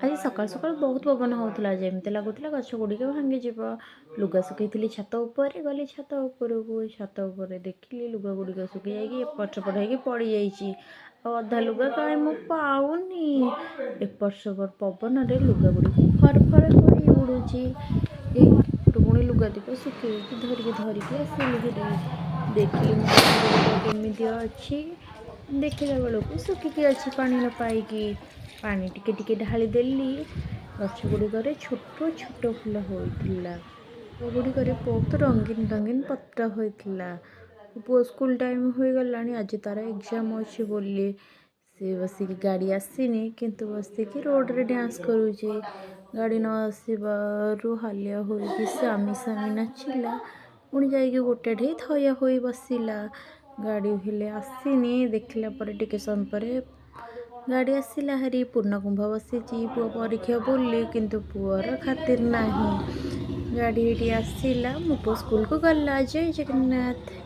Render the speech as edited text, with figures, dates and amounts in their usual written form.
ଆଜି ସକାଳୁ ସକାଳୁ ବହୁତ ପବନ ହେଉଥିଲା, ଯେମିତି ଲାଗୁଥିଲା ଗଛ ଗୁଡ଼ିକ ଭାଙ୍ଗିଯିବ। ଲୁଗା ଶୁଖେଇଥିଲି ଛାତ ଉପରେ, ଗଲି ଛାତ ଉପରକୁ। ଛାତ ଉପରେ ଦେଖିଲି ଲୁଗା ଗୁଡ଼ିକ ଶୁଖିଯାଇକି ଏପଟ ସେପଟ ହେଇକି ପଡ଼ିଯାଇଛି, ଆଉ ଅଧା ଲୁଗା କାହିଁ ମୁଁ ପାଉନି। ଏପଟ ସେପଟ ପବନରେ ଲୁଗା ଗୁଡ଼ିକ ଫର ଫର ହୋଇ ଉଡ଼ୁଛି। ଏଇ ପୁଣି ଲୁଗା ଦିକ ଶୁଖେଇକି ଧରିକି ଧରିକି ଆସିଲି ଘରେ। ଦେଖିଲି ମୋ ଗଛ ଗୁଡ଼ିକ କେମିତି ଅଛି। ଦେଖିଲା ବେଳକୁ ଶୁଖିକି ଅଛି ପାଣି ନ ପାଇକି। ପାଣି ଟିକେ ଟିକେ ଢାଳି ଦେଲି। ଗଛ ଗୁଡ଼ିକରେ ଛୋଟ ଛୋଟ ଫୁଲ ହୋଇଥିଲା, ଗୁଡ଼ିକରେ ବହୁତ ରଙ୍ଗୀନ ରଙ୍ଗୀନ ପତ୍ର ହୋଇଥିଲା। ପୁଅ ସ୍କୁଲ ଟାଇମ୍ ହୋଇଗଲାଣି, ଆଜି ତା'ର ଏକ୍ଜାମ୍ ଅଛି ବୋଲି ସେ ବସିକି, ଗାଡ଼ି ଆସିନି କିନ୍ତୁ ବସିକି ରୋଡ଼ରେ ଡ୍ୟାନ୍ସ କରୁଛି। ଗାଡ଼ି ନ ଆସିବାରୁ ହାଲିଆ ହୋଇକି ସାମି ସାମି ନାଚିଲା, ପୁଣି ଯାଇକି ଗୋଟେ ଠେଇ ଥୟ ହୋଇ ବସିଲା। ଗାଡ଼ି ହେଲେ ଆସିନି। ଦେଖିଲା ପରେ ଟିକେ ସମୟ ପରେ ଗାଡ଼ି ଆସିଲା ହାରି। ପୂର୍ଣ୍ଣକୁମ୍ଭ ବସିଛି ପୁଅ ପରୀକ୍ଷା ବୋଲି, କିନ୍ତୁ ପୁଅର ଖାତିର ନାହିଁ। ଗାଡ଼ି ଏଇଠି ଆସିଲା, ମୋ ପୁଅ ସ୍କୁଲକୁ ଗଲା। ଜୟ ଜଗନ୍ନାଥ।